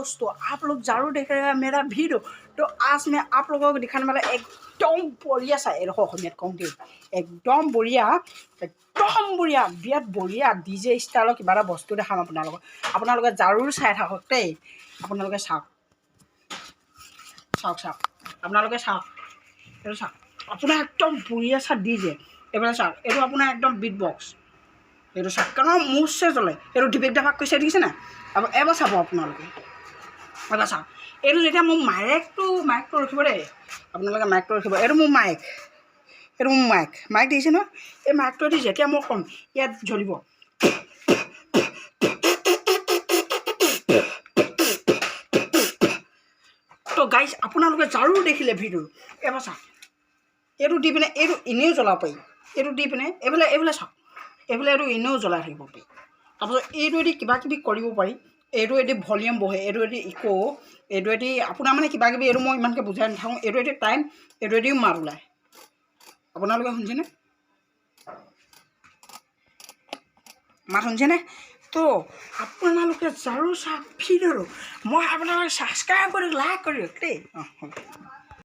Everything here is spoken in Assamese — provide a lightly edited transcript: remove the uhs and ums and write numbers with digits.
दोस्तों, आप लोग जरूर देख रहे हैं मेरा वीडियो। तो आज मैं आप लोगों को दिखाने वाला एकदम बढ़िया सा, এডোখৰ অসমীয়াত কওঁ দেই, একদম বঢ়িয়া, একদম বঢ়িয়া, বিৰাট বঢ়িয়া ডিজে ষ্টাইলৰ কিবা এটা বস্তু দেখাম আপোনালোকক। আপোনালোকে জাৰুৰ চাই থাকক দেই। আপোনালোকে চাওক, চাওক, চাওক, আপোনালোকে চাওক। এইটো চাওক, আপোনাৰ একদম বঢ়িয়া চা ডিজে। এইফালে চাওক, এইটো আপোনাৰ একদম বিট বক্স। এইটো চাওক, কাৰণ মোচে জ্বলে। এইটো ডিবেক ডাবাক কৈছে, দেখিছে নাই? আৰু এবাৰ চাব আপোনালোকে, এবাৰ চাওক। এইটো যেতিয়া মোৰ মাইকটো ৰখিব দেই, আপোনালোকে মাইকটো ৰখিব। এইটো মোৰ মাইক, এইটো মোৰ মাইক। মাইক দেখিছে নহয়? এই মাইকটোৱেদি যেতিয়া মই ক'ম, ইয়াত জ্বলিব। তো গাইজ, আপোনালোকে জাৰুৰ দেখিলে ভিডিঅ'। এবাৰ চাওক, এইটো দি পিনে এইটো এনেও জ্বলাব পাৰি। এইটো দি পিনে এইফালে চাওক, এইফালে এইটো এনেও জ্বলাই থাকিব পাৰি। তাৰপিছত এইটোৱেদি কিবা কিবি কৰিব পাৰি। এইটোৱেদি ভলিউম বহে, এইটোৱেদি ইক', এইটোৱেদি আপোনাৰ মানে কিবা কিবি। এইটো মই ইমানকৈ বুজাই নাথাকোঁ। এইটোৱেদি টাইম, এইটোৱেদিও মাত ওলায়। আপোনালোকে শুনিছেনে? মাত শুনিছেনে? তো আপোনালোকে জাৰু চাওক ভিডিঅ'টো। মই আপোনালোকে ছাবস্ক্ৰাইব কৰি লাইক কৰি দিয়ক দেই। অঁ, হ'ব।